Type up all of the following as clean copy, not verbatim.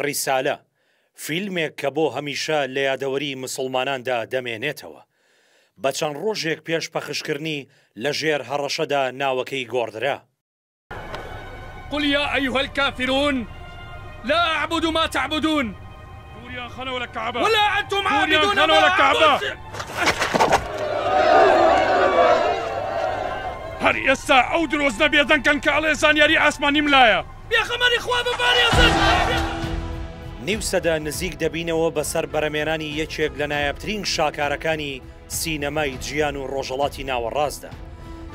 ڕیسالە، فیلمێک کە بۆ هەمیشە لە یادەوەری مسوڵماناندا دەمێنێتەوە. بە چەند ڕۆژێک پێش پەخشکردنی لە ژێر هەڕەشەدا ناوەکەی گۆڕدرا. قل یا ایها الکافرون لا اعبد ما تعبدون ولا انتم عابدون ما اعبد. هەر ئێستا ئەو درۆزنە بێدەنگ کەن کە ئەڵێ زانیاری ئاسمانیم لایە. بێخەمەری خوا بپارێزن. نیو سەدە نزیک دەبینەوە بەسەر بەرەمێنانی یەکێک لە نایابترین شاکارەکانی سینەمای جیان و ڕۆژهەڵاتی ناوەڕاستدا،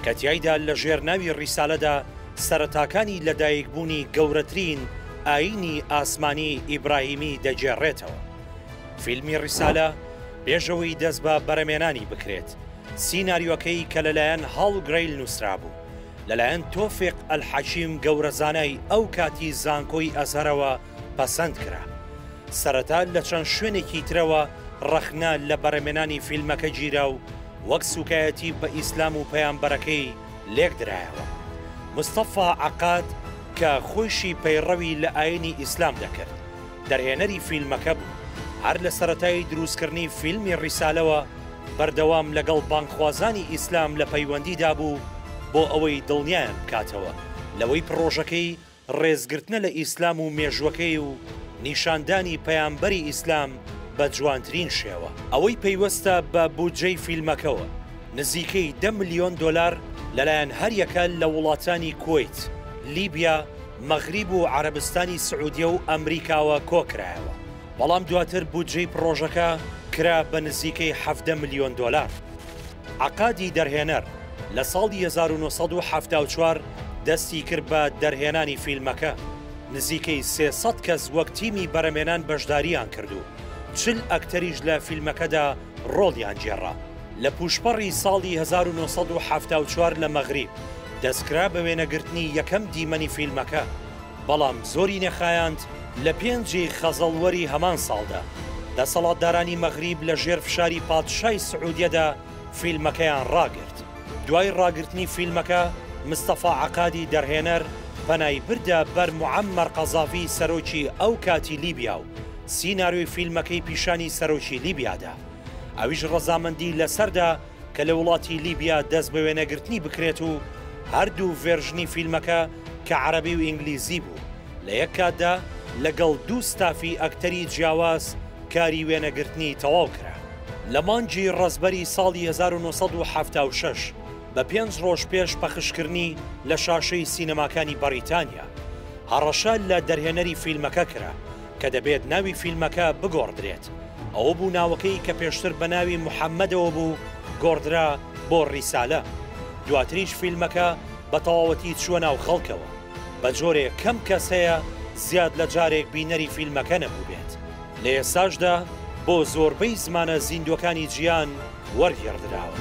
کە تیایدا لە ژێر ناوی ڕیسالەدا سەرەتاکانی لەدایکبوونی گەورەترین ئایینی ئاسمانی ئیبراهیمی دەگێڕێتەوە. فیلمی ڕیسالە پێش ئەوەی دەست بە بەرەمێنانی بکرێت، سیناریۆکەی کە لەلایەن هاڵ گرەیل نووسرابوو، لەلایەن تۆفیق ئەلحەکیم گەورە زانای ئەو کاتی زانکۆی ئەزهەرەوە پەسەند کرا. سەرەتا لە چەند شوێنێکی ترەوە ڕەخنە لە بەرەمێنانی فیلمەکە گیرا و وەک سوکایەتی بە ئیسلام و پەیامبەرەکەی لێکدرایەوە. مستەفا عەقاد کە خۆیشی پەیڕەوی لە ئاینی ئیسلام دەکرد، دەرهێنەری فیلمەکە بوو. هەر لە سەرەتای دروستکردنی فیلمی ڕیسالەوە بەردەوام لەگەڵ بانگخوازانی ئیسلام لە پەیوەندیدا بوو بۆ ئەوەی دڵنیایان بکاتەوە لەوەی پڕۆژەکەی ڕێزگرتنە لە ئیسلام و مێژووەکەی و نیشاندانی پەیامبەری ئیسلام بە جوانترین شێوە. ئەوەی پەیوەستە بە بودجەی فیلمەکەوە، نزیکەی دە ملیۆن دۆلار لەلایەن هەریەکە لە وڵاتانی کوەیت، لیبیا، مەغریب و عەرەبستانی سعودیە و ئەمریکاوە کۆکرایەوە، بەڵام دواتر بودجەی پڕۆژەکە کرا بە نزیکەی 17 ملیۆن دۆلار. عەقادی دەرهێنەر لە ساڵی 1974 دەستی کرد بە دەرهێنانی فیلمەکە، نزیکەی 300 کەس وەک تیمی بەرەمێنان بەشدارییان کرد و 40 ئەکتەریش لە فیلمەکەدا ڕۆڵیان گێڕا. لە پووشپەڕی ساڵی 1974 لە مەغریب دەستکرا بە وێنەگرتنی یەکەم دیمەنی فیلمەکە، بەڵام زۆری نەخایاند لە پێنجی خەزەڵوەری هەمان ساڵدا دەسەڵاتدارانی مەغریب لە ژێر فشاری پادشای سعودیەدا فیلمەکەیان ڕاگرت. دوای ڕاگرتنی فیلمەکە مستەفا عەقادی دەرهێنەر پەنای بردە بەر موعەممەر قەزافی سەرۆکی ئەو کاتی لیبیا و سیناریۆی فیلمەکەی پیشانی سەرۆکی لیبیا دا. ئەویش ڕەزامەندی لەسەردا کە لە وڵاتی لیبیا دەست بە وێنەگرتنی بکرێت و هەردوو ڤێرژنی فیلمەکە کە عەرەبی و ئینگلیزی بوو لە یەک کاتدا لەگەڵ دوو ستافی ئەکتەری جیاواز کاری وێنەگرتنی تەواو کرا. لە مانگی ڕەزبەری ساڵی 1976 بە پێنج ڕۆژ پێش پەخشکردنی لە شاشەی سینەماکانی بەڕیتانیا، هەڕەشە لە دەرهێنەری فیلمەکە کرا کە دەبێت ناوی فیلمەکە بگۆڕدرێت، ئەوە بوو ناوەکەی کە پێشتر بە ناوی محەممەدەوە بوو گۆڕدرا بۆ ڕیسالە. دواتریش فیلمەکە بە تەواوەتی چووە ناو خەڵکەوە، بە جۆرێک کەم کەس هەیە زیاد لە جارێک بینەری فیلمەکە نەبووبێت. لە ئێستاشدا بۆ زۆربەی زمانە زیندووەکانی جیهان وەرگێڕدراوە.